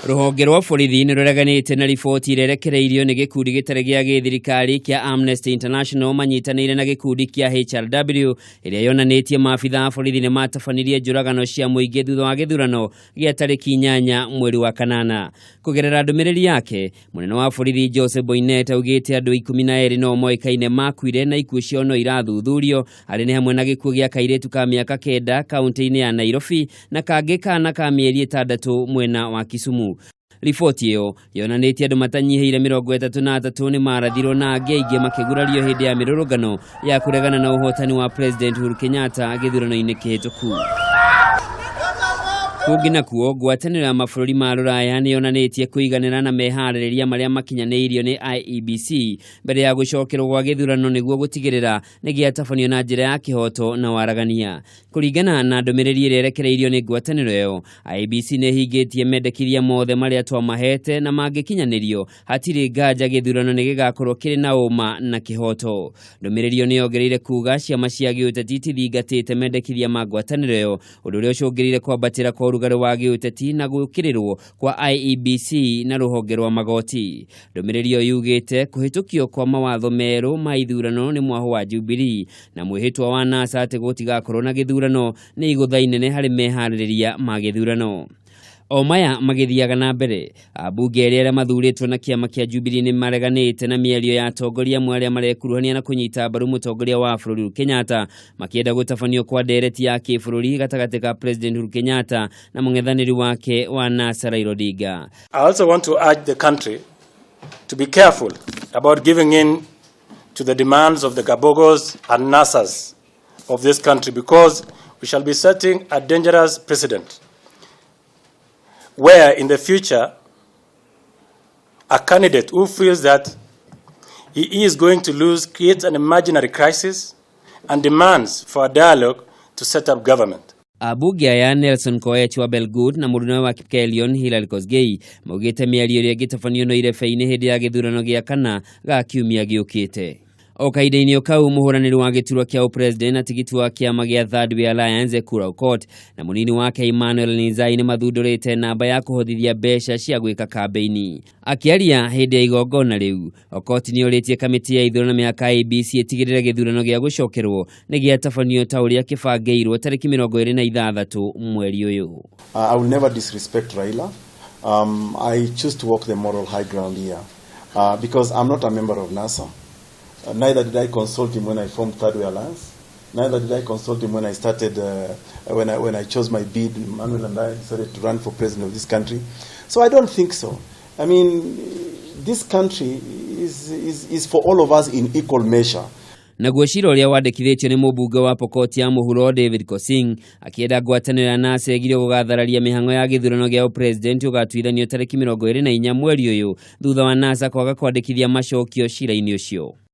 Rũhonge rwa borithi nĩ rũreganĩte na riboti ĩrĩa ĩrekereirio nĩ gĩkundi gĩtarĩ gĩa gĩthirikari kĩa Amnesty International manyitanĩire na gĩkundi kĩa HRW ĩrĩa yonanĩtie maabitha a borithi nĩ matabanirie njũragano cia mũingĩ thutha wa gĩthurano gĩa tarĩki 8 mweri wa kanana. Kũgerera ndũmĩrĩri yake, mũnene wa borithi Joseph Boinnet augĩte andũ 12 no moĩkaine makuire na ikuũ ciao no irathuthurio, arĩ nĩ hamwe na gĩkuũ gĩa kairĩtu ka mĩaka 9 kaunti-inĩ ya Nairobi na kangĩ kana ka mĩeri 6 mwena wa Kisumu. Riboti ĩyo yonanĩtie andũ matanyihĩire 33 nĩ marathirwo na angĩ aingĩ makĩgurario hĩndĩ ya mĩrũrũngano ya kũregana na ũhotani wa President Uhuru Kenyatta gĩthurano-inĩ kĩhĩtũku. Kũngĩ nakuo, ngwatanĩro ya mabũrũri ma Rũraya nĩ yonanĩtie kũiganĩra na meharĩrĩria marĩa makinyanĩirio nĩ IEBC mbere ya gũcokerwo gwa gĩthurano nĩguo gũtigĩrĩra nĩ gĩatabanio na njĩra ya kĩhooto na waragania. Kũringana na ndũmĩrĩri ĩrĩa ĩrekereirio nĩ ngwatanĩro ĩyo, IEBC nĩ ĩhingĩtie mendekithia mothe marĩa twamahete na mangĩkinyanĩrio hatirĩ nganja gĩthurano nĩ gĩgakorwo kĩrĩ na ũma na kĩhooto. Ndũmĩrĩri ĩyo nĩ yongereire kuga ciama cia gĩũteti itithingatĩte mendekithia ma ngwatanĩro ĩyo, ũndũ ũrĩa ũcũngĩrĩire kwambatĩra kwa ũrugarĩ wa gĩũteti na gũũkĩrĩrwo kwa IEBC na rũhonge rwa magoti. Ndũmĩrĩri ĩyo yugĩte kũhĩtũkio kwa mawatho merũ ma ithurano nĩ mwahũ wa Jubilee na mwĩhĩtwa wa NASA atĩ gũtigakorwo na gĩthurano nĩ igũtha inene harĩ meharĩrĩria ma gĩthurano. O maya magĩthiaga na mbere, ambunge erĩ arĩa mathurĩtwo na kĩama kĩa Jubilee nĩ mareganĩte na mĩario ya atongoria amwe arĩa marekuruhania na kũnyita mbaru mũtongoria wa bũrũri Uhuru Kenyatta, makĩenda gũtabanio kwa ndereti ya kĩbũrũri gatagatĩ ka President Uhuru Kenyatta na mũng'ethanĩri wake wa NASA Raila Odinga. I also want to urge the country to be careful about giving in to the demands of the Kabogos and NASAs of this country, because we shall be setting a dangerous precedent where in the future a candidate who feels that he is going to lose creates an imaginary crisis and demands for a dialogue to set up government. Ambunge aya Nelson Koech wa Belgut na mũrunawe wa Kipkelion Hilary Kosgei maugĩte mĩario ĩrĩa ĩngĩtabanio no irebe-inĩ hĩndĩ ya gĩthurano gĩa kana ga kiumia gĩũkĩte. O kahinda-inĩ o kau, mũhũranĩri wa gĩturwa kĩa ũpresident na tigiti wa kĩama gĩa Third Way Alliance Ekuru Aukot na mũnini wake Emmanuel Nzai nĩ mathundũrĩte namba ya kũhothithia mbeca cia gwĩka kambĩini. Akĩaria hĩndĩ ya igongona rĩu, Aukot nĩ orĩtie kamĩtĩ ya ithurano mĩhaka IEBC ĩtigĩrĩre gĩthurano gĩa gũcokerwo nĩ gĩatabanio ta ũrĩa kĩbangĩirwo tarĩki 26 mweri ũyũ. I will never disrespect Raila. I choose to walk the moral high ground here because I'm not a member of NASA. Neither did I consult him when I formed Third Way Alliance. Neither did I consult him when I started, when I chose my bid, Emmanuel and I decided to run for president of this country. So I don't think so. I mean, this country is for all of us in equal measure. Naguo cira ũrĩa wandĩkithĩtio nĩ mũmbunge wa Pokot ya mũhuro David Pkosing akĩenda ngwatanĩro ya NASA ĩgirio gũgathararia mĩhang'o ya gĩthurano gĩa ũpresident ũgatuithanio tarĩki 24 mweri ũyũ thutha wa NASA kwaga kwandĩkithia macokio cira-inĩ ũcio.